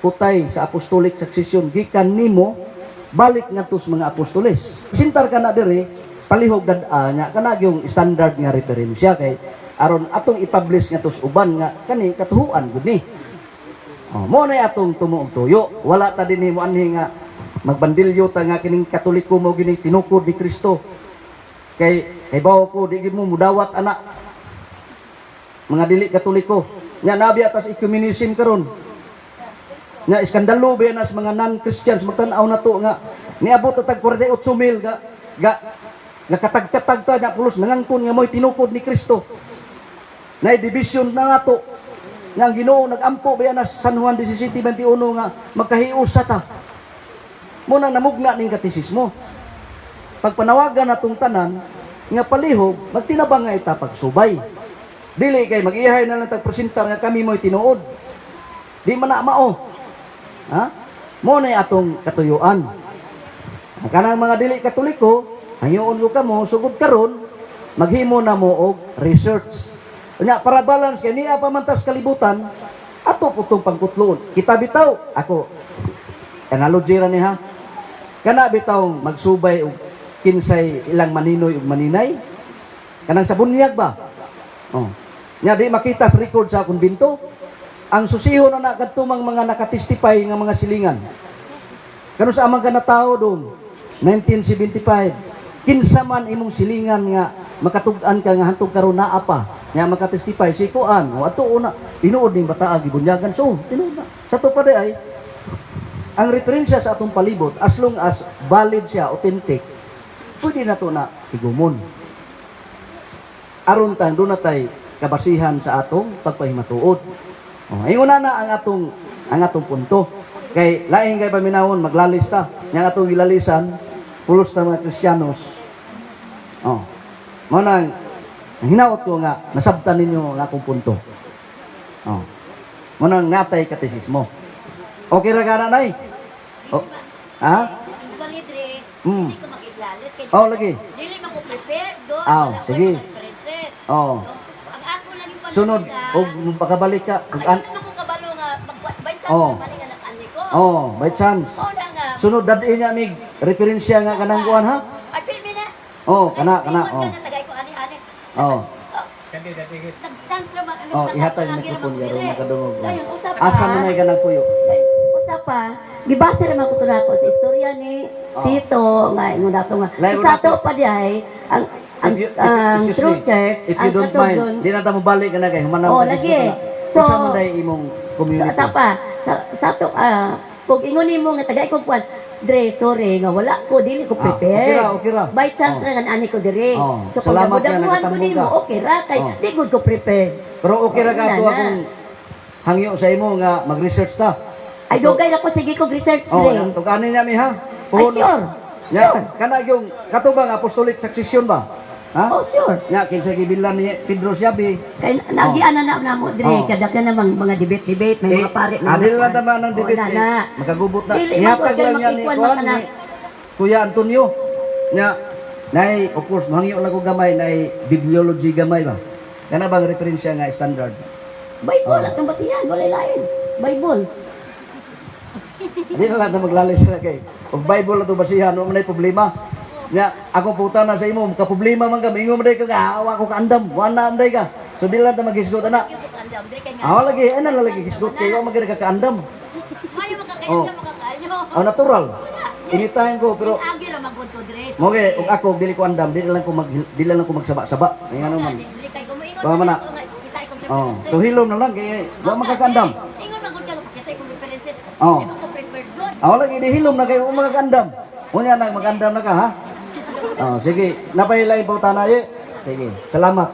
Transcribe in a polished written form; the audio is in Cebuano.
Putay sa apostolic succession gikan nimo balik ngadto sa mga apostoles. Sintar ka na diri, palihog dad-a nya kana yung standard nga referensya kay aron atong i-publish ngadto sa uban nga kani katuhuan gud ni. Oh, mo na atong tumo og tuyo. Wala ta dinhi mo anhi nga magbandilyo ta nga kining Katoliko mo gini tinukod ni Kristo. Kay kay ko di gid mo mudawat ana mga dili Katoliko. Nya nabi atas ecumenism karon. Nga iskandalo ba na sa mga non-Christians magtan-aw na to nga niabot ta tag 48 mil ga ga nga katag-katag ta nga pulos nangangkon nga mo'y tinukod ni Kristo. Nay division na nga to. Nga ang Ginoo nagampo ba na sa San Juan 17:21 nga magkahiusa ta. Mo nang namugna ning katisismo. Pagpanawagan natong tanan nga palihog magtinabang nga ita pagsubay. Dili kay mag-ihay na lang tag presentar nga kami mo'y tinuod. Di man na mao. Ha? Mo na atong katuyuan. Ang kanang mga dili Katoliko, hangyoon ko kamo sugod karon maghimo na mo og research. Unya para balance kay niya pa man tas kalibutan, ato po tong pangkutloon. Kita bitaw ako analogy ra ni ha. Kana bitaw magsubay og kinsay ilang maninoy ug maninay. Kanang sa bunyag ba? Oh. Nya di makita sa record sa kumbinto. Ang susihon na kadto mang mga nakatestify nga mga silingan. Kano sa amang ka natawo dong 1975, kinsa man imong silingan nga makatug-an ka nga hantog karon naa pa nga makatestify si kuan o ato una tinuod ning bataa gibunyagan, so tinuod na sa to pa di ay ang referensya sa atong palibot, as long as valid siya, authentic, pwede na to na igumon aron tang doon na tay kabasihan sa atong pagpahimatuod. Oh, ingon na na ang atong punto. Kay lain kay paminawon maglalis ta. Nya atong gilalisan pulos ta mga Kristiyanos. Oh. Mao nang ang hinaot ko nga nasabtan ninyo ang akong punto. Oh. Mao nang natay katisismo. Okay ra ka na, nay? Oh. Ha? Usually, dre, dili ko makiglalis. Kay Oh, lagi. dili man ko prepared do. Ah, wala ko'y sige. mga references. Oh. No? Ang ako lang yung Sunod panahon og makabalik ka ug Ay, naman ko kabalo nga by chance naman nga nakaani ko. Oh, by chance. Oh, na nga. Sunod dad-in niya mig referensya nga kanang kuan ha. Ay, pirmi na. Oh, kana kana Ingon oh. ka nga tagay ko ani-ani. Oh. Nag-chance ra man. Oh, ihatag na microphone ya ron makadungog. Oh. Dayon, usa pa. Asa man ay kanang kuyo? Dayon, usa pa, gibase ra man ko to nako sa istorya ni Tito nga ingon dato nga. Layo Sa na ato pa di ay ang ang Excuse true me, church if you ang don't mind, katudon di na ta mo balik ka na kay humanaw Oh, ka lagi. dito na. So, Usa man day imong community? Sa pa sa ato kung ingon nimo nga tagay ko kwan dre, sorry nga wala ko, dili ko Ah, prepare. okay ra, okay ra. By chance Oh. ra nga ani ko dire. Oh, So kung salamat nga damuhan ko nakatambog nimo, ka. okay ra kay di gud ko prepared. Pero okay ra ka Wala ato na. akong hangyo sa imo nga mag-research ta. Ay, dugay ra ko sige ko research Oh, dre. tug-ani niya mi ha. Ay, sure. Nya, Sure. kana yung katubang apostolic succession ba? Ha? Oh, sure. Nya kinsa gibilan ni Pedro Siabi. Kay nagian na na namo dire Oh. kada ka namang mga debate-debate, may mga pare, may Adil mga lang tama ng Oh, debate. na, Eh. na. Makagubot na. Dili man Ihatag ko kay lang niya ni makikuan kuan man ni Kuya Antonio. Nya nay, of course mahangyo lang ko gamay nay bibliology gamay ba. Kana bang referensya nga standard? Bible Oh. atong basihan, walay lain. Bible. Di na lang na maglalis na kay. Og Bible ato basihan, wa man nay problema. Nya ako puta na sa imo, ka problema man ka, mingon man day ka, awa ko kaandam, wa na anday ka. So di lang ta maghisgot ana. Andam, dre kay nga. Awa lagi, ana lang lagi hisgot kay wa man ka kaandam. Mayo makakaandam Oh. makakaayo. Oh, natural. Anytime ko pero Agi ra man gud ko dre. mo kay og ako dili ko andam, dili lang ko magsaba-saba. Ay ano man. Dili kay kumuingon Tama na. ko nga kita ikong Oh, references. so hilom na lang kay wa makakaandam. Ingon man gud ka kita ikong references. Oh. Di man ko prepared gud. Awa lagi di hilom na kay wa makakaandam. Unya nang magandam na ka ha. Oh, sige, napahilay po tanay. Sige, salamat.